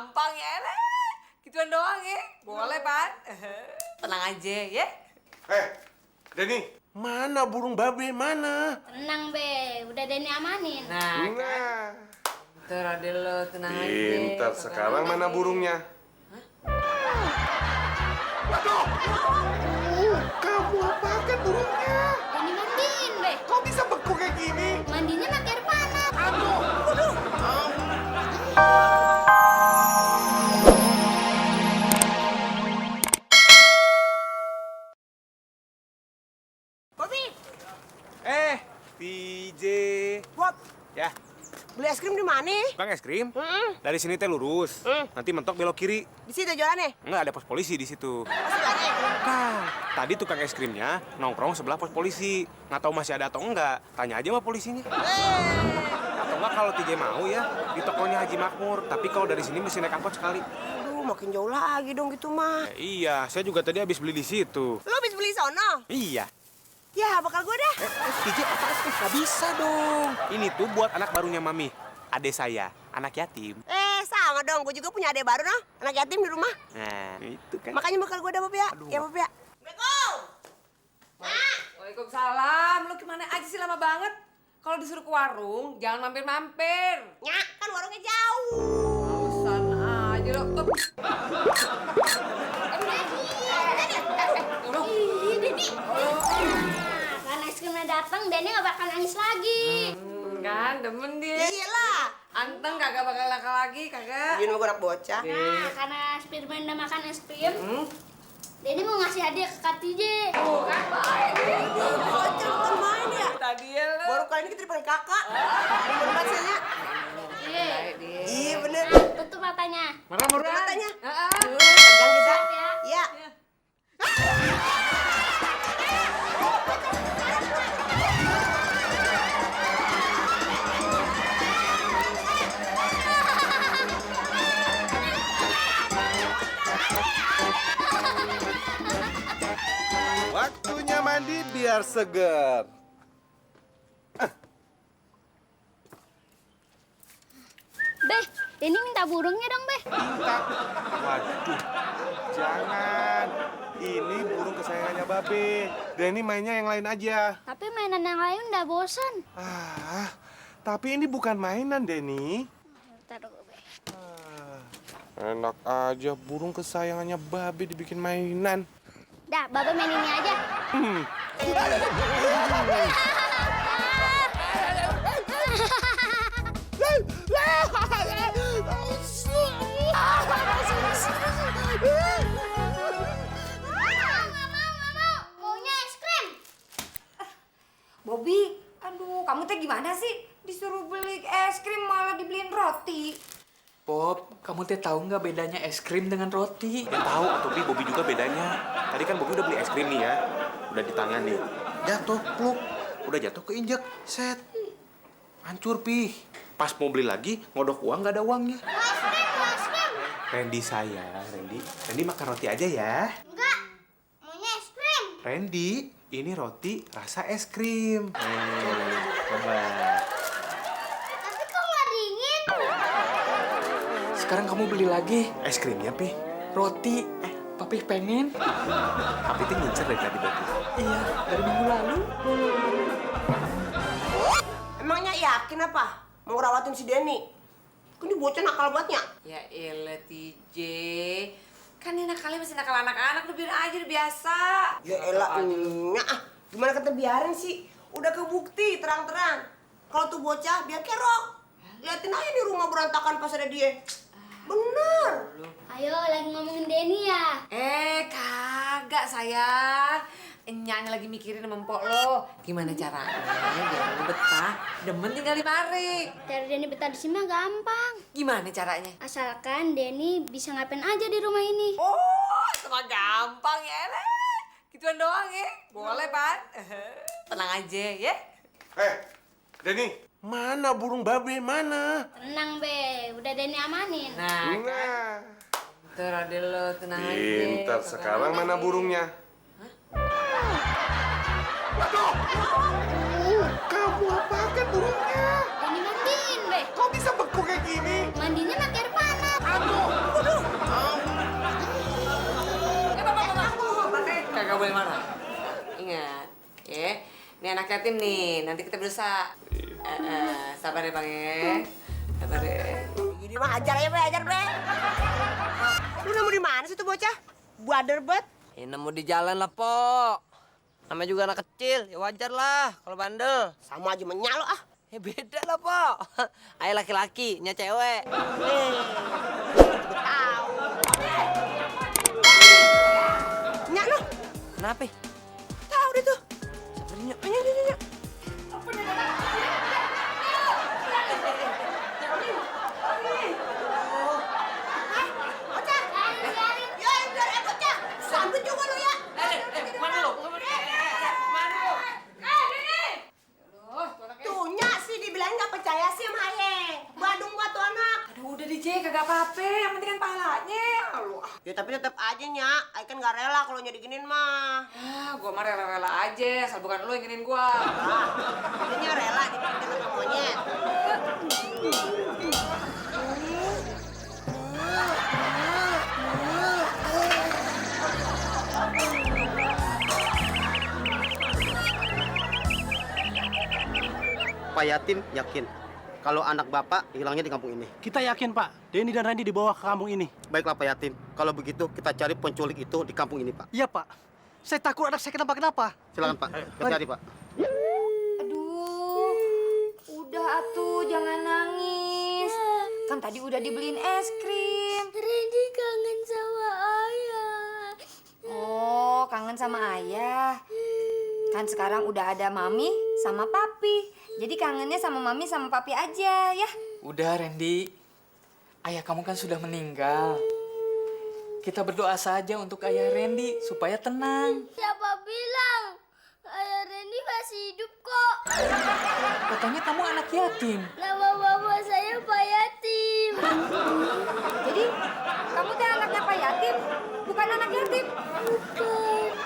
gampang ya, Ele. Gituan doang ya. Boleh, Pan. Tenang aja ya. Denny, mana burung babe, mana? Tenang, Be. Udah Denny amanin. Nah, tuh Rade lo, tenang aja. Pintar, sekarang mana burungnya? Waduh! Kamu apakan burungnya? Denny mandiin, Be. Kok bisa beku kayak gini? Mandinya pakai air panas. Aduh! Waduh! Bobby, PJ. Bob, Ya, beli es krim di mana? Bang es krim? Dari sini teh lurus. Nanti mentok belok kiri. Di situ jualannya. Enggak ada pos polisi di situ. Sebelahnya. Kang, tadi tukang es krimnya nongkrong sebelah pos polisi. Nggak tahu masih ada atau enggak. Tanya aja sama polisinya. Atau enggak kalau TJ mau ya, di tokonya Haji Makmur. Tapi kalau dari sini mesti naik angkot sekali. Aduh, makin jauh lagi dong gitu mah. Iya, saya juga tadi habis beli di situ. Lo habis beli sono? Iya. Ya, bakal gue dah. TJ apa sih? Nggak bisa dong. Ini tuh buat anak barunya Mami. Adek saya, anak yatim. Sama dong. Gue juga punya adek baru, noh. Anak yatim di rumah. Nah, itu kan. Makanya bakal gue dah, Bob ya. Aduh. Ya, Bob ya. Assalamualaikum. Waalaikumsalam. Lu gimana aja sih lama banget? Kalau disuruh ke warung, jangan mampir-mampir. Ya, kan warungnya jauh. Alasan aja lo. Ih, Denny. Nah, karena es krimnya datang, Denny nggak bakal nangis lagi. Kan, demen dia. Iyalah. Anteng kagak bakal laka lagi, kagak. Ini gue anak bocah. Nah, karena Spiderman udah makan es krim, Denny mau ngasih hadiah ke Kak TJ. Tuh kan, baik. Bocah bukan main ya. Tadi ya lo. Baru kali ini kita dipanggil kakak. Bener hasilnya. Iya. Iya, bener. Tutup matanya. Marah-marah. Matanya. Heeh. Pegang kita. Siap ya. Iya. Waktunya mandi biar seger. Be, Denny minta burungnya dong, Be. Waduh, jangan. Ini burung kesayangannya Babe. Denny mainnya yang lain aja. Tapi mainan yang lain udah bosan. Tapi ini bukan mainan, Denny. Taruh, Be. Enak aja, burung kesayangannya Babe dibikin mainan. Dah, Baba main ini aja. Nggak mau. Maunya es krim. Bobby, aduh, kamu teh gimana sih? Disuruh beli es krim malah dibeliin roti. Bob, kamu teh tahu nggak bedanya es krim dengan roti? Ya tahu, tapi Bobby juga bedanya. Tadi kan Bobby udah beli es krim nih ya. Udah di tangan nih. Jatuh, pluk. Udah jatuh keinjek. Set. Hancur, Pi. Pas mau beli lagi, ngodok uang nggak ada uangnya. Es krim. Randy saya, Randy makan roti aja ya. Enggak. Maunya es krim. Randy, ini roti rasa es krim. Coba. Tapi kok nggak dingin? Sekarang kamu beli lagi Es krimnya, Pi. roti. Papi pengen. Papi tuh ngincer dari tadi, Babi. Iya, dari minggu lalu. Emangnya yakin apa? Mau ngerawatin si Denny? Kan dia bocah nakal banget ya. Ya elah, TJ. Kan ini nakalnya masih nakal anak-anak, udah biarin aja, udah biasa. Ya elah, gimana kata biarin sih? Udah kebukti terang-terang. Kalau tuh bocah biar kerok. Liatin aja di rumah berantakan pas ada dia. Bener. Ayo, lagi ngomongin Denny ya. Kagak, sayang. Nyanyi lagi mikirin sama empok lo. Gimana caranya biar lo betah, demen tinggal di mari. Cari Denny betah di sini mah gampang. Gimana caranya? Asalkan Denny bisa ngapain aja di rumah ini. Oh, itu mah gampang ya, Ele. Gituan doang ya. Boleh, Pan. Tenang aja ya. Denny, mana burung Babe, mana? Tenang, Be. Udah Denny amanin. Nah, tuh Rade lo, tenang aja. Pintar, sekarang mana burungnya? Waduh! Kamu apakan burungnya? Denny mandiin, Be. Kok bisa beku kayak gini? Mandinya pakai air panas. Aduh! anak yatim nih. Nanti kita berusaha. Sabar ya Bang ya. Sabar ya. Gini mah ajar ya, Be, ajar, Be. Lu nemu di mana sih tuh bocah? Brother bet. Ya nemu di jalan lah, Po. Namanya juga anak kecil, ya wajar lah kalau bandel. Sama aja menyalo ah. Ya beda lah, Po. Ayah laki-laki, nya cewek. Tahu. Nyak lu, Kenapa? tahu deh tuh. Sabarin, Nyak. Nyak. Bocah. Ya, biar bocah. Sambut juga lu ya. Mana lu? Tuh, Nyak sih dibilangin nggak percaya sih sama ayah. Badung buat tuh anak. Aduh udah di J, kagak apa-apa. Yang penting kan pahalanya. Ya tapi tetap aja Nyak, ayah kan nggak rela kalau diginin mah. Gua mah rela-rela aja. Asal bukan lu yang giniin gua. Jadinya rela diginin sama monyet. Pak Yatim yakin kalau anak Bapak hilangnya di kampung ini. Kita yakin, Pak. Denny dan Randy dibawa ke kampung ini. Baiklah Pak Yatim, kalau begitu kita cari penculik itu di kampung ini, Pak. Iya, Pak. Saya takut anak saya kenapa-kenapa. Silakan Pak, kita cari Pak. Aduh, udah atuh, jangan nangis. Kan tadi udah dibeliin es krim. Randy kangen sama ayah. Oh, kangen sama ayah. Kan sekarang udah ada mami sama papi. Jadi kangennya sama mami sama papi aja ya. Udah, Randy. Ayah kamu kan sudah meninggal. Kita berdoa saja untuk ayah Randy supaya tenang. Siapa bilang? Ayah Randy masih hidup kok. Katanya kamu anak yatim. Nama bapak saya Pak Yatim. Jadi kamu teh anaknya Pak Yatim, bukan anak yatim. Bukan.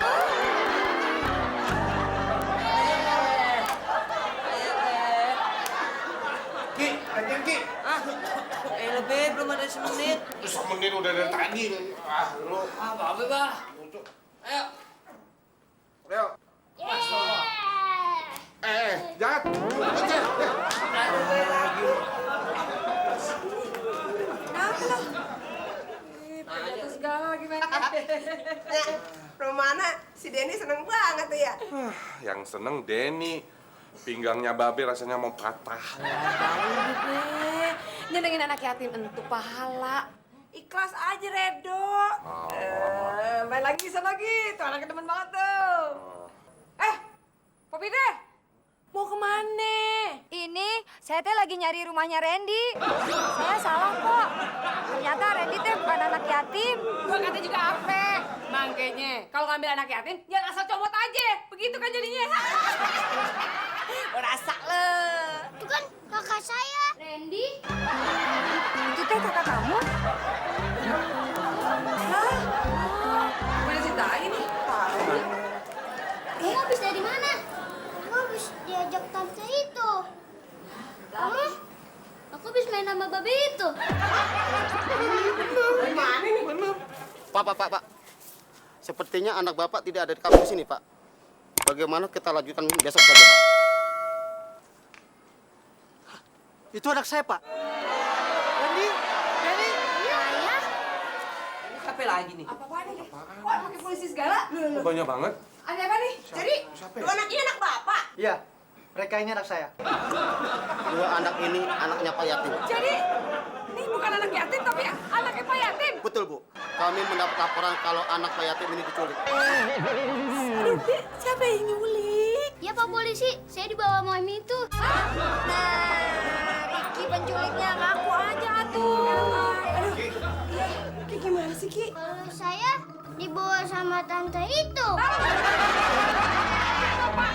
Ki, lagian Ki. Lebih belum ada semenit. Semenit udah dari tadi. Lu. Apa, Bah? Ayo. Leo. Jangan. Kenapa lo? Jatuh segala lagi main. Nyak, Romana, si Denny seneng banget tuh ya. Yang seneng Denny. Pinggangnya babe rasanya mau patah. Udah deh. Nyenengin anak yatim entu pahala. Ikhlas aja, Redo. Main lagi sana lagi. Tuh anaknya demen banget tuh. Popi deh. Mau kemana? Ini saya teh lagi nyari rumahnya Randy. Saya salah kok. Ternyata Randy teh bukan anak yatim. Gua kata juga apa? Makanya kalau ngambil anak yatim, jangan asal comot aja. Begitu kan jadinya. Rasa lo. Itu kan kakak saya. Randy. Itu teh kakak kamu? Mana cerita ini? Kamu habis dari mana? Aku habis diajak tante itu. Kamu? Aku habis main sama babi itu. Gimana nih? Pak. Sepertinya anak Bapak tidak ada di kampung sini, Pak. Bagaimana kita lanjutkan besok saja, Pak? Itu anak saya, Pak. Randy. Ayah? Ini siapa lagi nih? Apa-apaan ini? Kok pakai polisi segala? Banyak banget. Ada apa nih? Jadi, dua anak ini anak bapak. Iya, mereka ini anak saya. Dua anak ini anaknya Pak Yatim. Jadi, ini bukan anak yatim tapi anaknya Pak Yatim. Betul, Bu. Kami mendapat laporan kalau anak Pak Yatim ini diculik. Aduh, siapa yang nyulik? Ya Pak Polisi, saya dibawa mami itu. Nah, Ricky penculiknya ngaku aja tuh. Aduh, Ki gimana sih Ki? Kalau saya dibawa sama tante itu. Pak,